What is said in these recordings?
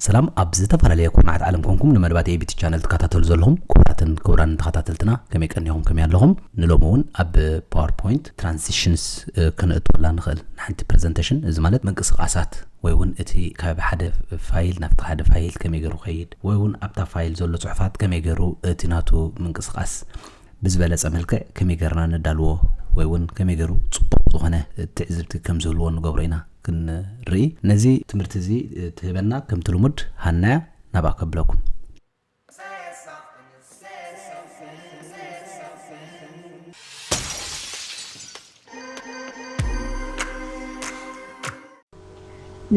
ሰላም፣ ኣብ ዝተፈላለየ ኩርናዓት ዓለም ኮንኩም ንመደባት ኤቢቲ ቻነል ትከታተሉ ዘለኹም ክቡራትን ክቡራንን ተኸታተልትና፣ ከመይ ቀኒኹም፣ ከመይ ኣለኹም? ንሎሚ እውን ኣብ ፓወርፖይንት ትራንዚሽንስ፣ እ፣ ከነእትወላ ንኽእል። ንሓንቲ ፕሬዘንቴሽን፣ እዚ ማለት ምንቅስቓሳት ወይ እውን እቲ ካብ ሓደ ፋይል ናብቲ ሓደ ፋይል ከመይ ገይሩ ከይድ ወይ እውን ኣብታ ፋይል ዘሎ ጽሑፋት ከመይ ገይሩ እቲ ናቱ ምንቅስቓስ ብዝበለጸ መልክዕ ከመይ ገይርና ነዳልዎ ወይ እውን ከመይ ገይሩ ጽቡቕ ዝኾነ ትዕዝብቲ ከም ዝህልዎ ንገብሮ ኢና ክንርኢ። ነዚ ትምህርቲ እዚ ትህበና ከምቲ ልሙድ ሃናያ ናብኣ ከብለኩም።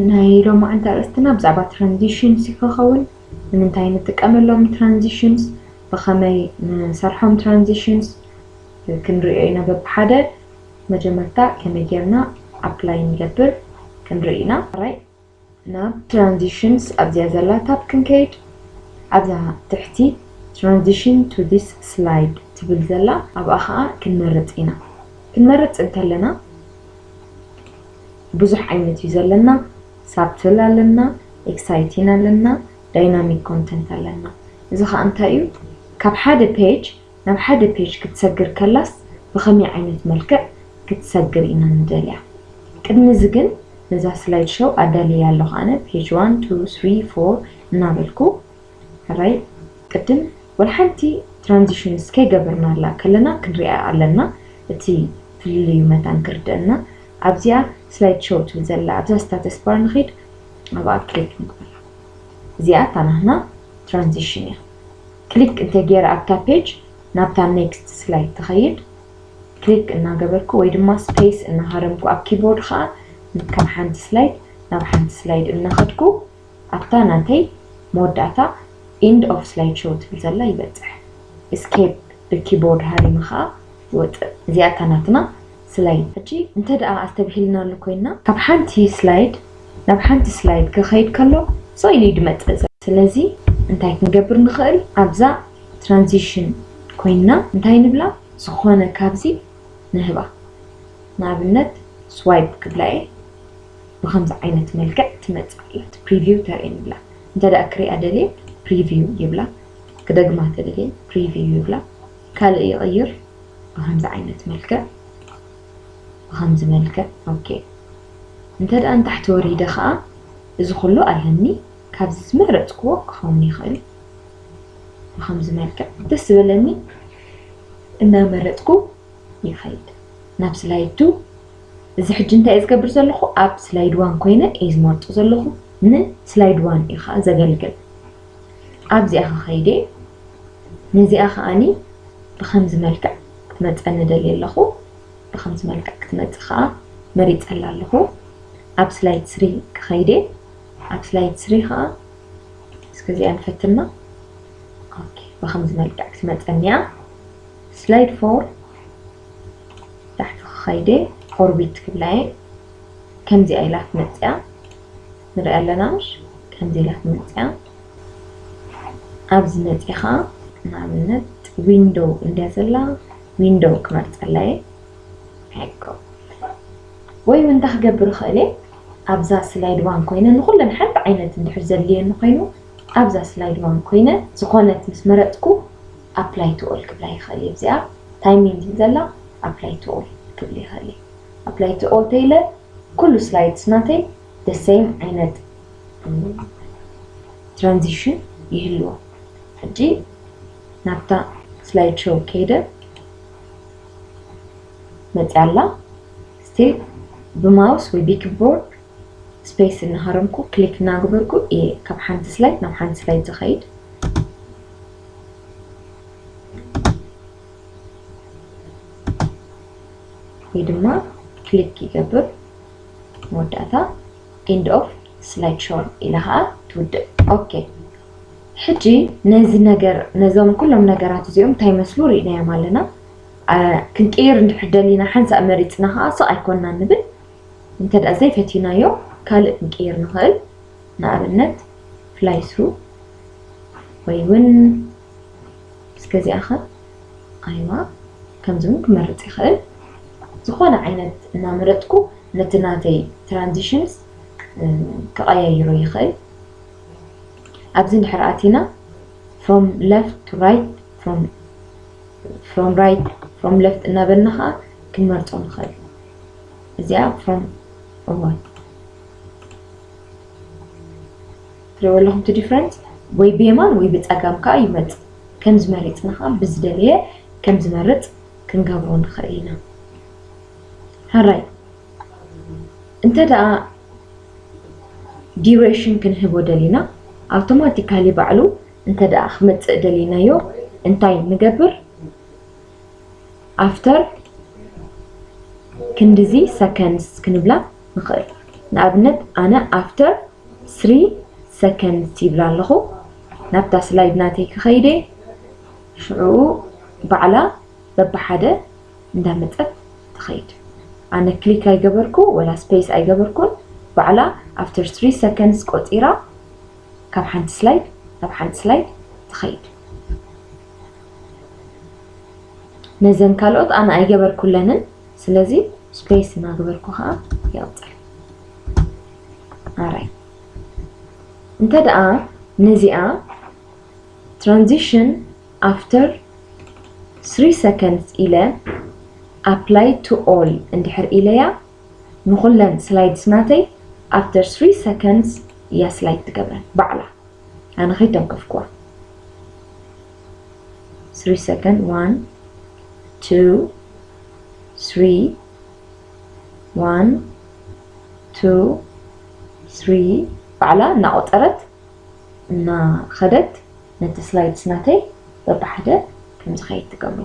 ናይ ሎማዓንቲ ኣርእስትና ብዛዕባ ትራንዚሽንስ እዩ ክኸውን። ንምንታይ ንጥቀመሎም ትራንዚሽንስ፣ ብኸመይ ንሰርሖም ትራንዚሽንስ ክንሪኦ ኢና በብሓደ። መጀመርታ ከመይ ጌርና ኣፕላይ ንገብር ክንርኢ ኢና። ራይ ናብ ትራንዚሽንስ ኣብዚኣ ዘላ ታብ ክንከይድ፣ ኣብዛ ትሕቲ ትራንዚሽን ቱ ዚስ ስላይድ ትብል ዘላ ኣብኣ ኸዓ ክንመርጽ ኢና። ክንመርጽ እንተለና ብዙሕ ዓይነት እዩ ዘለና። ሳብትል ኣለና፣ ኤክሳይቲን ኣለና፣ ዳይናሚክ ኮንተንት ኣለና። እዚ ኸዓ እንታይ እዩ? ካብ ሓደ ፔጅ ናብ ሓደ ፔጅ ክትሰግር ከላስ ብኸመይ ዓይነት መልክዕ ክትሰግር ኢና ንደልያ። ቅድሚ እዚ ግን ነዛ ስላይድ ሾው ኣዳልየ ኣለኹ ኣነ፣ ፔጅ ዋን፣ ቱ፣ ስሪ፣ ፎር እናበልኩ ሕራይ ቅድም ወላ ሓንቲ ትራንዚሽንስ ከይገበርናላ ከለና ክንሪኣ ኣለና። እቲ ፍልልዩ መታን ክርደአና ኣብዚኣ ስላይድ ሾው ትብል ዘላ ኣብዛ ስታተስ ባር ንኺድ ኣብኣ ክሊክ ንግበራ። እዚኣ እታ ናህና ትራንዚሽን እያ። ክሊክ እንተ ገይረ ኣብታ ፔጅ ናብታ ኔክስት ስላይድ ትኸይድ። ክሊክ እናገበርኩ ወይ ድማ ስፔስ እናሃረምኩ ኣብ ኪቦርድ ኸዓ ካብ ሓንቲ ስላይድ ናብ ሓንቲ ስላይድ እናኸድኩ ኣብታ ናተይ መወዳእታ ኢንድ ኦፍ ስላይድ ሾው ትብል ዘላ ይበጽሕ። ኤስኬፕ ብኪቦርድ ሃሪመ ኸዓ ይወጽእ። እዚኣ እታ ናትና ስላይድ። ሕጂ እንተ ደኣ ኣስተብሂልናሉ ኮይንና ካብ ሓንቲ ስላይድ ናብ ሓንቲ ስላይድ ክኸይድ ከሎ ስቕ ኢሉ እዩ ዝመጽእ ዘሎ። ስለዚ እንታይ ክንገብር ንኽእል? ኣብዛ ትራንዚሽን ኮይንና እንታይ ንብላ? ዝኾነ ካብዚ ንህባ። ንኣብነት ስዋይፕ ክብላ እየ። ብኸምዚ ዓይነት መልክዕ ትመጽእ ኣላ። እቲ ፕሪቪው ተርእየኒ ኣላ። እንተ ደኣ ክሪኣ ደልየ ፕሪቪው ይብላ። ክደግማ ተደልየ ፕሪቪው ይብላ። ካልእ ይቕይር። ብኸምዚ ዓይነት መልክዕ፣ ብኸምዚ መልክዕ። ኦኬ። እንተ ደኣ ንታሕቲ ወሪደ ኸዓ እዚ ኩሉ ኣለኒ። ካብዚ ዝመረጽክዎ ክኸውን ይኽእል። ብኸምዚ መልክዕ ደስ ዝበለኒ እናመረጽኩ ይኸይድ። ናብ ስላይድ ቱ፣ እዚ ሕጂ እንታይ እየ ዝገብር ዘለኹ? ኣብ ስላይድ ዋን ኮይነ እየ ዝመርጾ ዘለኹ። ንስላይድ ዋን እዩ ኸዓ ዘገልግል። ኣብዚኣ ክኸይደ፣ ነዚኣ ኸዓኒ ብኸምዚ መልክዕ ክትመጸኒ ደልየ ኣለኹ። ብኸምዚ መልክዕ ክትመጽእ ኸዓ መሪጸላ ኣለኹ። ኣብ ስላይድ ስሪ ክኸይደ፣ ኣብ ስላይድ ስሪ ኸዓ እስከ እዚኣ ንፈትና። ኦኬ፣ ብኸምዚ መልክዕ ክትመጸኒ እያ። ስላይድ ፎር ታሕቲ ክኸይደ ኦርቢት ክብላ እየ። ከምዚኣ ኢላ ትመጽእ እያ። ንሪኣ ኣለና ምሽ? ከምዚ ኢላ ትመጽእ እያ። ኣብዚ መጺኻ ንኣብነት ዊንዶው እንድያ ዘላ፣ ዊንዶው ክመርጸላ እየ። ኣይኮ። ወይ እውን እንታይ ክገብር እኽእል እየ? ኣብዛ ስላይድ ዋን ኮይነ ንኹለን ሓንቲ ዓይነት እንድሕር ዘድልየኒ ኮይኑ ኣብዛ ስላይድ ዋን ኮይነ ዝኾነት ምስ መረጽኩ ኣፕላይ ቱ ኦል ክብላ ይኽእል እየ። እዚኣ ታይሚንግ ዘላ ኣፕላይ ቱ ኦል ክብል ይኽእል እየ። ኣፕላይ ቱ ኦል ተይለ ኩሉ ስላይድስ ናተይ the same ዓይነት ትራንዚሽን ይህልዎ። ሕጂ ናብታ ስላይድ ሾው ከይደ መጽያ ኣላ። ስቲል ብማውስ ወይ ብኪቦርድ ስፔስ እናሃረምኩ ክሊክ እናገበርኩ እየ ካብ ሓንቲ ስላይድ ናብ ሓንቲ ስላይድ ዝኸይድ። ወይ ድማ ክሊክ ይገብር። መወዳእታ ኤንድ ኦፍ ስላይድ ሾው ኢላ ኸዓ ትውድእ። ኦኬ፣ ሕጂ ነዚ ነገር፣ ነዞም ኩሎም ነገራት እዚኦም እንታይ ይመስሉ ርኢናዮም ኣለና። አ፣ ክንቅይር እንድሕር ደሊና ሓንሳእ መሪጽና ኸዓ ስቕ ኣይኮንና ንብል። እንተ ደኣ ዘይፈቲናዮ ካልእ ክንቅይር ንኽእል። ንኣብነት ፍላይ ስሩ ወይ እውን እስከዚኣ ኸ ኣይዋ ከምዚ እውን ክመርፅ ይኽእል። ዝኾነ ዓይነት እናመረጥኩ ነቲ ናተይ transitions ክቐያይሮ ይኽእል። ኣብዚ እንድሕር ኣቲና from left to right, from right, from left እናበልና ከዓ ክንመርፆ ንኽእል። እዚኣ from እዋን ትሪእዎ ኣለኹም እቲ difference ወይ ብየማን ወይ ብፀጋም ከዓ ይመፅእ። ከምዚ መሪፅና ከዓ ብዝደለየ ከም ዝመርፅ ክንገብሮ ንኽእል ኢና። ሕራይ እንተ ደኣ duration ክንህቦ ደሊና automatically ባዕሉ እንተ ደኣ ክመፅእ ደሊናዮ እንታይ ንገብር? After ክንድዚ seconds ክንብላ ንኽእል። ንኣብነት ኣነ after three seconds ይብላ ኣለኹ። ናብታ slide ናተይ ክኸይደ ሽዑ ባዕላ በብሓደ እንዳመፀት ትኸይድ። ኣነ click ኣይገበርኩ ወላ space ኣይገበርኩን። ባዕላ after three seconds ቆፂራ ካብ ሓንቲ slide ናብ ሓንቲ slide ትኸይድ። ነዘን ካልኦት ኣነ ኣይገበርኩለንን። ስለዚ space እናገበርኩ ከዓ ይቕፅል። ኣራይ እንተ ደኣ ነዚኣ transition after three seconds ኢለ apply to all እንድሕር ኢለያ ንኹለን slides ናተይ after three seconds እያ slide ትገብረን ባዕላ። ኣነ ከይተንከፍኩዋ three second one two three one two three ባዕላ እናቆፀረት እናኸደት ነቲ slides ናተይ በብሓደ ከም ዝኸይድ ትገብሮ።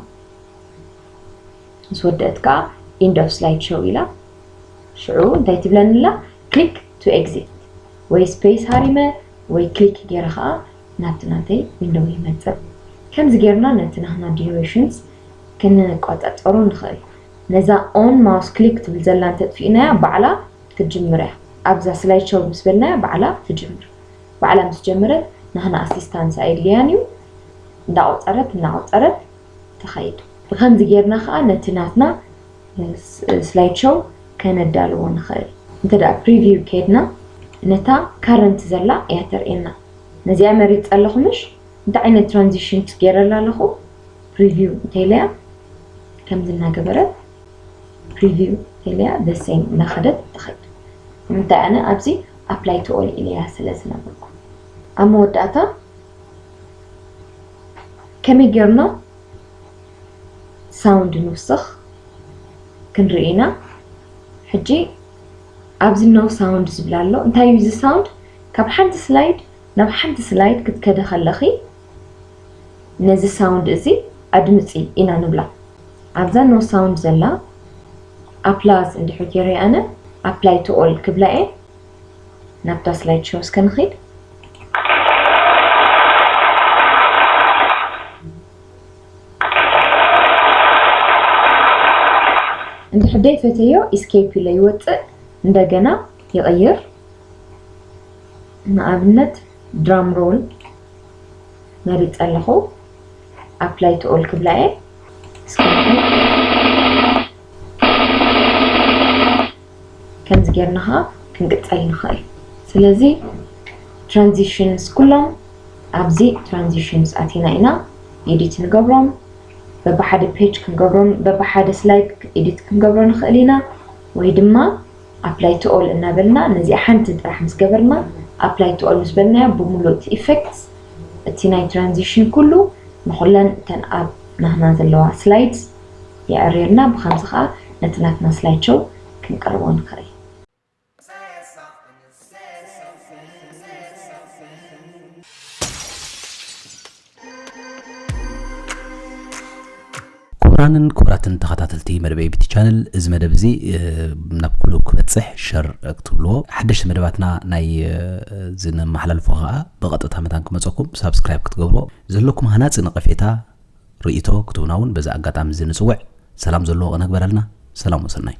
ምስ ወደአት ከዓ end of slide show ኢላ ሽዑ እንታይ ትብለኒ ኣላ? Click to exit ወይ space ሃሪመ ወይ click ገይረ ከዓ ናብቲ ናተይ window ይመፅእ። ከምዚ ገይርና ነቲ ናህና durations ክንቆፃፀሮ ንኽእል። ነዛ on mouse click ትብል ዘላ እንተጥፊእናያ ባዕላ ትጅምር እያ። ኣብዛ slide show ምስ በልናያ ባዕላ ትጅምር። ባዕላ ምስ ጀመረት ናህና assistance ኣየድልያን እዩ። እንዳቆፀረት እንዳቆፀረት ትኸይድ። ብኸምዚ ጌርና ከዓ ነቲ ናትና slide show ከነዳልዎ ንኽእል። እንተ ደኣ preview ከይድና ነታ current ዘላ እያ ተርእየና። ነዚኣ መሪፀ ኣለኹ ምሽ? እንታይ ዓይነት transition ገይረላ ኣለኹ? Preview እንተኢለያ ከምዚ እናገበረት preview ኢለያ the same እናኸደት ትኸይድ። ንምንታይ ኣነ ኣብዚ apply to all ኢለያ ስለ ዝነበርኩ። ኣብ መወዳእታ ከመይ ጌርና sound ንውስኽ ክንርኢ ኢና። ሕጂ ኣብዚ no sound ዝብል ኣሎ። እንታይ እዩ እዚ sound? ካብ ሓንቲ slide ናብ ሓንቲ slide ክትከዲ ከለኺ ነዚ sound እዚ ኣድምፂ ኢና ንብላ። ኣብዛ no sound ዘላ applause እንድሕር ገይረ ኣነ apply to all ክብላ እየ። ናብታ slide show እስከ ንኺድ። እንድሕር ደይፈተዮ escape ኢለ ይወፅእ፣ እንደገና ይቕይር። ንኣብነት drum roll መሪፀ ኣለኹ። Apply to all ክብላ እየ። እስከ ንኺድ። ከምዚ ጌርና ኸዓ ክንቅፀል ንኽእል። ስለዚ transitions ኩሎም ኣብዚ transitions ኣቲና ኢና edit ንገብሮም። በብሓደ page ክንገብሮም፣ በብሓደ slide edit ክንገብሮ ንኽእል ኢና። ወይ ድማ apply to all እናበልና ነዚኣ ሓንቲ ጥራሕ ምስ ገበርና፣ apply to all ምስ በልናዮ ብምሉእ እቲ effects እቲ ናይ transition ኩሉ ንኹለን እተን ኣብ ናህና ዘለዋ slides የዐርየልና። ብኸምዚ ኸዓ ነቲ ናትና slide show ክንቀርቦ ንኽእል። ክቡራንን ክቡራትን ተኸታተልቲ መደብ A B T channel፣ እዚ መደብ እዚ ናብ ኩሉ ክበፅሕ share ክትብልዎ፣ ሓደሽቲ መደባትና ናይ እዚ ነመሓላልፎ ከዓ ብቐጥታ መታን ክመፀኩም subscribe ክትገብርዎ፣ ዘለኩም ሃናፂ ነቐፌታ ርእይቶ ክትህቡና እውን በዚ ኣጋጣሚ እዚ ንፅውዕ። ሰላም ዘለዎ ቅነ ግበረልና። ሰላም ወሰናይ።